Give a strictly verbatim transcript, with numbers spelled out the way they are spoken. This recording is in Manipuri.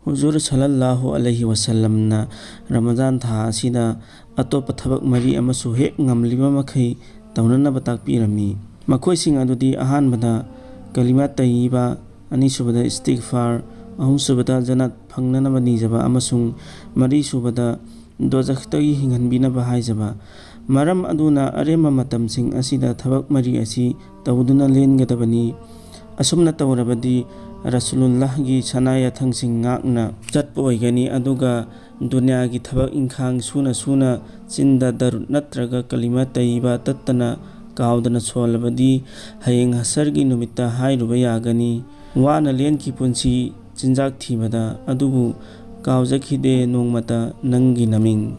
ꯍꯨꯖꯨꯔ ꯁꯜꯂꯜꯂꯥꯍꯨ ꯑꯂꯩꯍꯤ ꯋꯥꯁꯜꯂꯝꯅ ꯔꯃꯖꯥꯟ ꯊꯥ ꯑꯁꯤꯗ ꯑꯇꯣꯞꯄ ꯊꯕꯛ ꯃꯔꯤ ꯑꯃꯁꯨ ꯍꯦꯛ ꯉꯝꯂꯤꯕ ꯃꯈꯩ ꯇꯧꯅꯅꯕ ꯇꯥꯛꯄꯤꯔꯝꯃꯤ꯫ ꯃꯈꯣꯏꯁꯤꯡ ꯑꯗꯨꯗꯤ ꯑꯍꯥꯟꯕꯗ ꯀꯂꯤꯃꯥ ꯇꯌꯤꯕꯥ, ꯑꯅꯤꯁꯨꯕꯗ ꯏꯁꯇꯤꯒꯐꯥꯔ, ꯑꯍꯨꯝꯁꯨꯕꯗ ꯖꯅꯠ ꯐꯪꯅꯅꯕ ꯅꯤꯖꯕ ꯑꯃꯁꯨꯡ ꯃꯔꯤꯁꯨꯕꯗ ꯗꯣꯖꯈꯇꯒꯤ ꯍꯤꯡꯍꯟꯕꯤꯅꯕ ꯍꯥꯏꯖꯕ꯫ ꯃꯔꯝ ꯑꯗꯨꯅ ꯑꯔꯦꯝꯕ ꯃꯇꯝꯁꯤꯡ ꯑꯁꯤꯗ ꯊꯕꯛ ꯃꯔꯤ ꯑꯁꯤ ꯇꯧꯗꯨꯅ ꯂꯦꯟꯒꯗꯕꯅꯤ꯫ ꯑꯁꯨꯝꯅ ꯇꯧꯔꯕꯗꯤ ꯔꯁꯨꯂꯨꯜꯂꯥꯍꯒꯤ ꯁꯅꯥ ꯌꯥꯊꯪꯁꯤꯡ ꯉꯥꯛꯅ ꯆꯠꯄ ꯑꯣꯏꯒꯅꯤ, ꯑꯗꯨꯒ ꯗꯨꯅꯤꯌꯥꯒꯤ ꯊꯕꯛ ꯏꯪꯈꯥꯡ ꯁꯨꯅ ꯁꯨꯅ ꯆꯤꯟꯗ ꯗꯔꯨꯗ ꯅꯠꯇ꯭ꯔꯒ ꯀꯂꯤꯃꯥ ꯇꯌꯤꯕꯥ ꯇꯠꯇꯅ ꯀꯥꯎꯗꯅ ꯁꯣꯜꯂꯕꯗꯤ ꯍꯌꯦꯡ ꯍꯁꯔꯒꯤ ꯅꯨꯃꯤꯠꯇ ꯍꯥꯏꯔꯨꯕ ꯌꯥꯒꯅꯤ, "ꯋꯥꯅ ꯂꯦꯟꯈꯤ ꯄꯨꯟꯁꯤ ꯆꯤꯟꯖꯥꯛ ꯊꯤꯕꯗ, ꯑꯗꯨꯕꯨ ꯀꯥꯎꯖꯈꯤꯗꯦ ꯅꯣꯡꯃꯇ ꯅꯪꯒꯤ ꯅꯃꯤꯡ"꯫